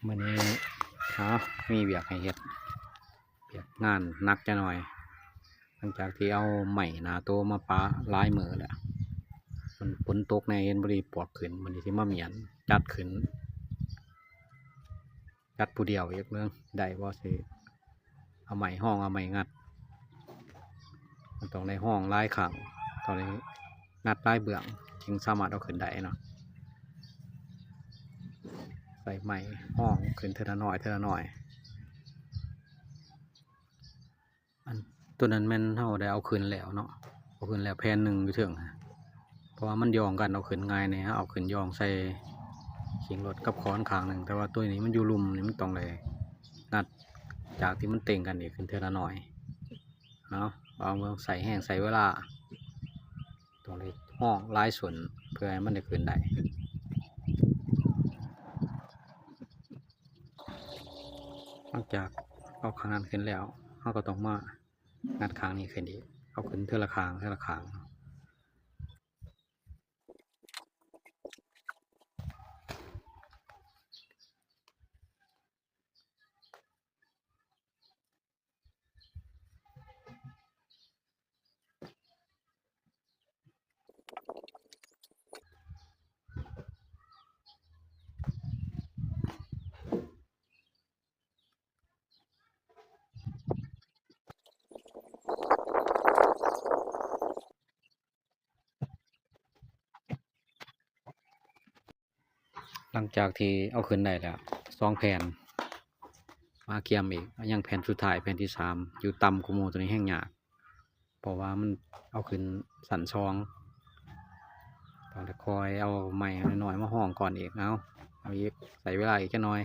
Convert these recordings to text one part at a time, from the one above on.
ມື້ນີ້ເຮົາມີວຽກໃຫ້ເຮັດ ວຽກງານໜັກຈັກໜ່ອຍ ຫຼັງຈາກທີ່ເອົາໄມ້ໜ້າໂຕມາປະຫຼາຍມື້ແລ້ວ ມັນຝົນຕົກແດ່ ເຫັນບໍ່ດີປວກຂຶ້ນ ມື້ນີ້ຊິມາມ້ຽນຈັດຂຶ້ນ ຈັດຜູ້ດຽວອີກເບິ່ງໄດ້ບໍ່ ຊິເອົາໄມ້ຮອງ ເອົາໄມ້ງັດ ມັນຕ້ອງໄດ້ຮອງຫຼາຍຄັ້ງ ຕ້ອງໄດ້ງັດຫຼາຍເບື້ອງ ຈຶ່ງສາມາດເອົາຂຶ້ນໄດ້ເນາະ ໃຊ້ໄມ້ຮອງຂຶ້ນເທື່ອລະໜ້ອຍ ເທື່ອລະໜ້ອຍ. ອັນ ໂຕນັ້ນແມ່ນເຮົາໄດ້ເອົາຂຶ້ນແລ້ວເນາະ ເອົາຂຶ້ນແລ້ວແຜ່ນໜຶ່ງຢູ່ເທິງ ເພາະວ່າມັນຢ່ອງກັນ ເອົາຂຶ້ນງ່າຍແດ່ ເຮົາເອົາຂຶ້ນຢ່ອງໃສ່ຄີງລົດກັບຄ້ອນຂ້າງໜຶ່ງ ແຕ່ວ່າໂຕນີ້ມັນຢູ່ລຸ່ມນີ້ ມັນຕ້ອງໄດ້ງັດ ຈາກທີ່ມັນເຕັງກັນນີ້ ຂຶ້ນເທື່ອລະໜ້ອຍເນາະ ລອງເບິ່ງ ໃຊ້ແຮງໃຊ້ເວລາ ຕ້ອງໄດ້ຮອງຫຼາຍສ່ວນເພື່ອໃຫ້ມັນໄດ້ຂຶ້ນໄດ້. ຫຼັງຈາກເອົາຂ້າງນັ້ນຂຶ້ນແລ້ວ ເຮົາກໍຕ້ອງມາງັດຂ້າງນີ້ຂຶ້ນອີກ ເອົາຂຶ້ນເທື່ອລະຂ້າງ ເທື່ອລະຂ້າງ. ຫຼັງຈາກທີ່ເອົາຂຶ້ນໄດ້ແລ້ວສອງແຜ່ນ ມາກຽມອີກ ຍັງແຜ່ນສຸດທ້າຍ ແຜ່ນທີສາມ ຢູ່ຕ່ຳກວ່າໝູ່ ໂຕນີ້ແຮງຍາກ ເພາະວ່າມັນເອົາຂຶ້ນຊັ້ນສອງ ຕ້ອງໄດ້ຄ່ອຍເອົາໄມ້ນ້ອຍໆມາຮອງກ່ອນອີກ ເອົາ ເອົາອີກ ໃຊ້ເວລາອີກຈັກໜ່ອຍ.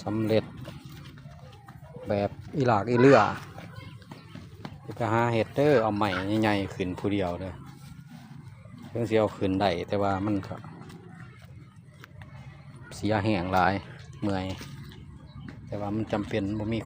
ສຳເລັດແບບອີຫຼາກອີເຫຼືອ ໄປຫາເຮັດເດີ ເອົາໄມ້ໃຫຍ່ໆຂຶ້ນຜູ້ດຽວເດີ ເຖິງຊິເອົາຂຶ້ນໄດ້ ແຕ່ວ່າມັນກໍເສຍແຮງຫຼາຍ ເມື່ອຍ ແຕ່ວ່າມັນຈຳເປັນ ບໍ່ມີ